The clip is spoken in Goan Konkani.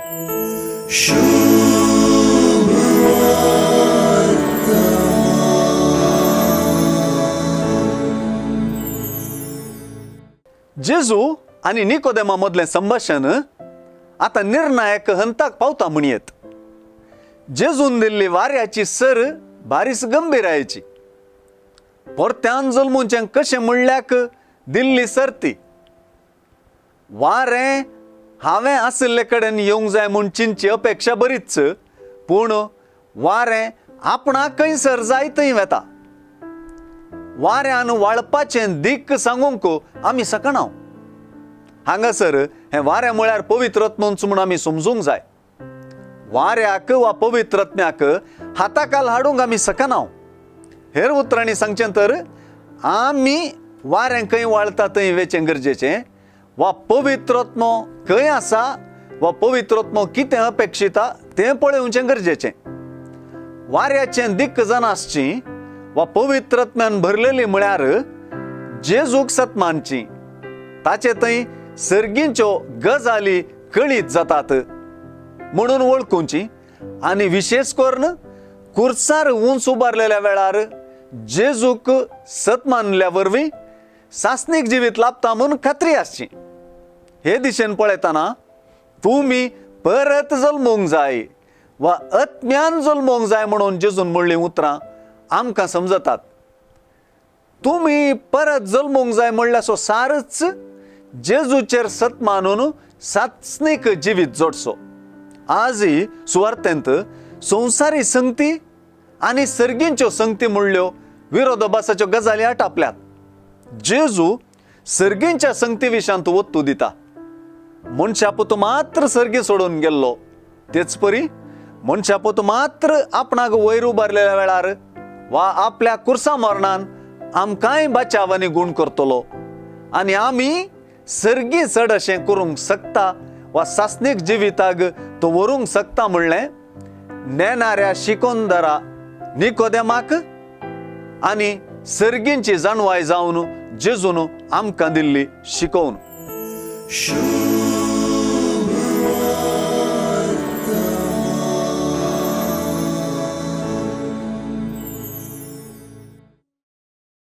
जेजू आनी निकोदेमा मदलें संभाशण आतां निर्णायक हंताक पावता म्हणयेत. जेजून दिल्ली वाऱ्याची सर बारीस गंभीरायेची. परत्यान जल्मुचें कशें म्हणल्याक दिल्ली सर्ती. वारें हांवें आशिल्ले कडेन येवंक जाय म्हूण चिंतची अपेक्षा बरीच, पूण वारें आपणाक खंयसर जाय थंय वेता. वाऱ्यान वाळपाचें दिक्क सांगूंक आमी शकना. हांगासर हें वारें म्हळ्यार पवित्रत्मच म्हूण आमी समजूंक जाय. वाऱ्याक वा पवित्रत्म्याक हाताकाल हाडूंक आमी शकना. हेर उतरांनी सांगचें तर आमी वारें खंय वाळता थंय वेचें गरजेचें, वा पवित्रत्मो खंय आसा वा पवित्रत्मो कितें अपेक्षिता तें पळोवचें गरजेचें. वाऱ्याचें दिक्क जाण आसची वा पवित्रत्म्यान भरलेली म्हळ्यार जेजूक सत मानची, ताचे थंय सर्गींच्यो गजाली कळीत जातात म्हणून वळखुची, आनी विशेश करून कुर्सार उंच उबारलेल्या वेळार जेजूक सत मानल्या वरवीं सासणीक जिवीत लाभता म्हूण खात्री आसची. हे दिशेन पळयतना तुमी परत जल्मूंक जाय वा आत्म्यान जल्मूंक जाय म्हणून जेजून म्हणलीं उतरां आमकां समजतात. तुमी परत जल्मूंक जाय म्हणल्यार सारच जेजूचेर सत मानून सासणीक जिवीत जोडचो. आजय सुवार्थेंत संवसारी संगती आनी सर्गींच्यो संगती म्हणल्यो विरोधाभासाच्यो गजाली आटापल्यात. जेजू सर्गींच्या संगती विशांत वत्तू दिता. मनशापूत मात्र सर्गी सोडून गेल्लो, तेच परी मनशापूत मात्र आपणाक वयर उबारलेल्या वेळार वा आपल्या कुर्सा मरणान आमकांय बचाव आनी गूण करतलो आनी आमी सर्गी चड अशें करूंक शकता वा सासणीक जिविताक तो व्हरूंक शकता म्हणलें नेणाऱ्या शिकोंदरा निकोदेमाक आनी सर्गींची जाणवाय जावन जेजून आमकां दिल्ली शिकोवन.